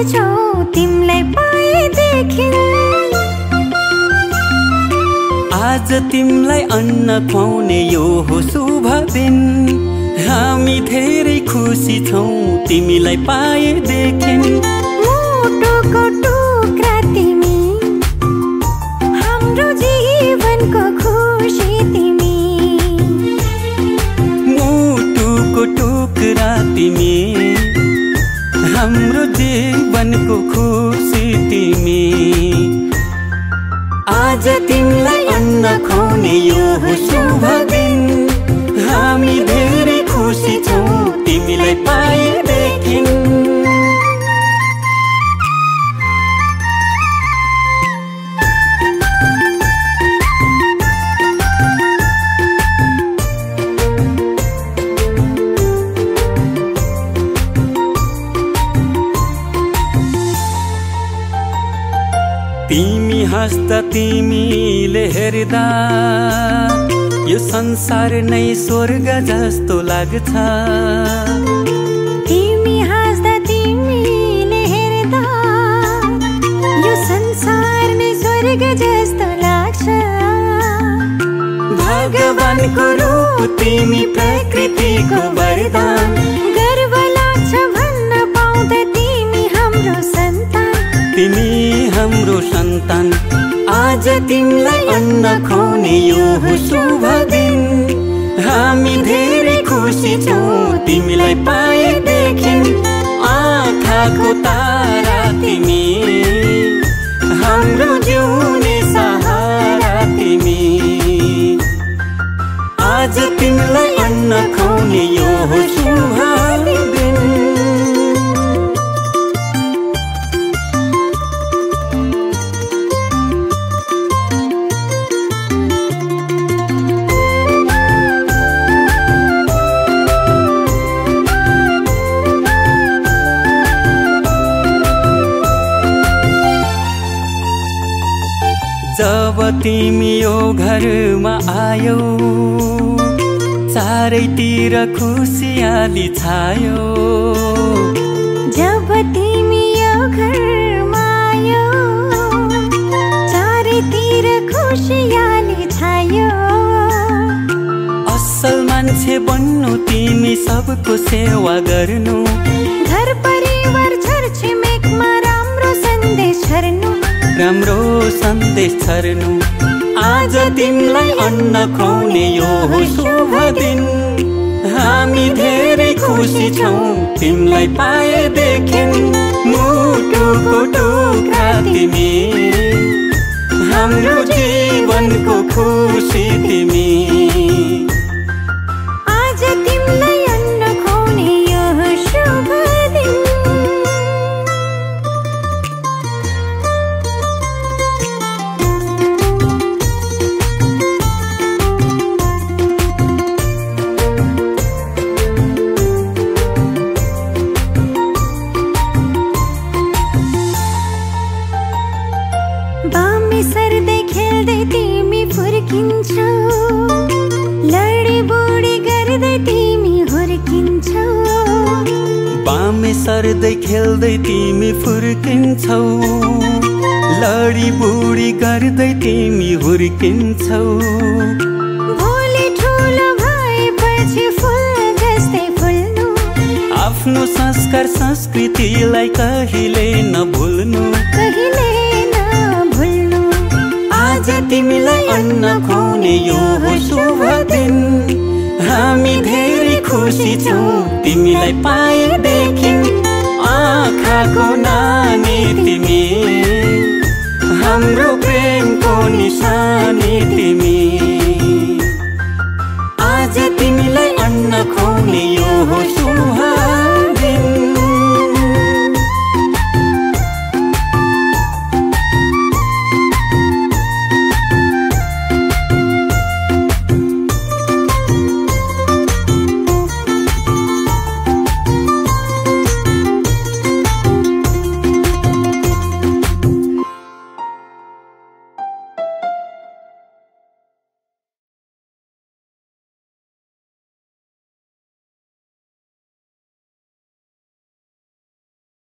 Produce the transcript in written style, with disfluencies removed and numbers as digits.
छौ तिमीलाई पाएदेखि। आज तिमीलाई अन्न खुवाउने यो हो शुभ दिन। हामी धेरै खुसी छौँ तिमीलाई पाएदेखि। मुटुको टुक्रा तिमी, हाम्रो जीवनको खुसी तिमी। मुटुको टुक्रा तिमी, हाम्रो जीवनको खुसी तिमी। आज तिमीलाई अन्न खुवाउने यो हो शुभ दिन। हामी धेरै खुसी छौँ तिमीलाई पाएदेखि। तिमी हाँस्दा तिमीले हेर्दा यो संसार नै स्वर्ग जस्तो लाग्छ। तिमी हाँस्दा तिमीले हेर्दा यो संसार नै स्वर्ग जस्तो लाग्छ। भगवानको रूप तिमी, प्रकृतिको वरदान। गर्व लाग्छ भन्न पाउँदा तिमी हाम्रो सन्तान। तिमी हाम्रो सन्तान। आज तिमीलाई अन्न खुवाउने यो हो शुभ दिन। हामी धेरै खुसी छौँ तिमीलाई पाएदेखि। आँखाको तारा तिमी, हाम्रो जिउने सहारा तिमी। आज तिमीलाई अन्न खुवाउने यो हो शुभ दिन। जब तिमी यो घरमा आयौ, चारैतिर खुसियाली छायो। जब तिमी यो घरमा आयौ, चारैतिर खुसियाली छायो। असल मान्छे बन्नु तिमी, सबको सेवा गर्नु। घर परिवार छरछिमेकमा राम्रो सन्देश छर्नु। राम्रो सन्देश छर्नु। आज तिमीलाई अन्न खुवाउने यो हो शुभ दिन। हामी धेरै खुसी छौँ तिमीलाई पाएदेखि। मुटुको टुक्रा तिमी, हाम्रो जीवनको खुसी तिमी। आज तिमीलाई अन्न खुवाउने यो हो शुभ दिन। बामे सर्दै खेल्दै तिमी फुर्किन्छौ। लडी बुडी गर्दै तिमी हुर्किन्छौ। बामे सर्दै खेल्दै तिमी फुर्किन्छौ। लडी बुडी गर्दै तिमी हुर्किन्छौ। भोलि ठुलो भएपछि फुल जस्तै फुल्नु। आफ्नो संस्कार संस्कृतिलाई कहिले नभुल्नु। कहिले नभुल्नु। आज तिमीलाई अन्न खुवाउने यो हो शुभ दिन। हामी धेरै खुसी छौँ तिमीलाई पाएदेखि। आँखाको नानी तिमी, हाम्रो प्रेमको निशानी तिमी।